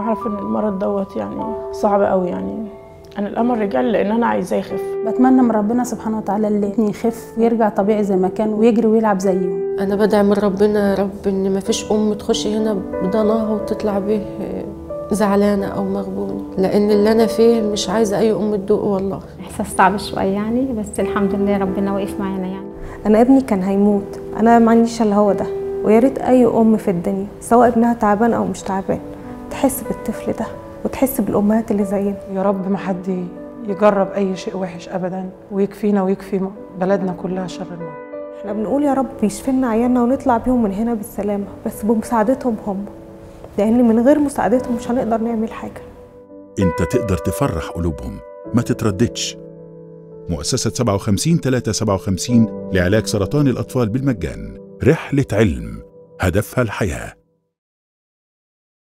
عارفه ان المرض دوت يعني صعب قوي، يعني انا الامل رجع لي لان انا عايزاه يخف. بتمنى من ربنا سبحانه وتعالى اللي ابني يخف ويرجع طبيعي زي ما كان ويجري ويلعب زيهم. انا بدعي من ربنا يا رب ان ما فيش ام تخش هنا بضناها وتطلع به زعلانة او مغبونه، لان اللي انا فيه مش عايزه اي ام تدوقه والله. احساس صعب شوية يعني، بس الحمد لله ربنا واقف معانا يعني. انا ابني كان هيموت، انا ما عنديش الا هو ده، ويا ريت اي ام في الدنيا سواء ابنها تعبان او مش تعبان تحس بالطفل ده وتحس بالامهات اللي زينا. يا رب ما حد يجرب اي شيء وحش ابدا، ويكفينا ويكفي بلدنا كلها شر المرض. احنا بنقول يا رب يشفينا عيالنا ونطلع بيهم من هنا بالسلامة، بس بمساعدتهم هم، لان من غير مساعدتهم مش هنقدر نعمل حاجة. انت تقدر تفرح قلوبهم، ما تترددش. مؤسسة 57 357 لعلاج سرطان الأطفال بالمجان، رحلة علم هدفها الحياة.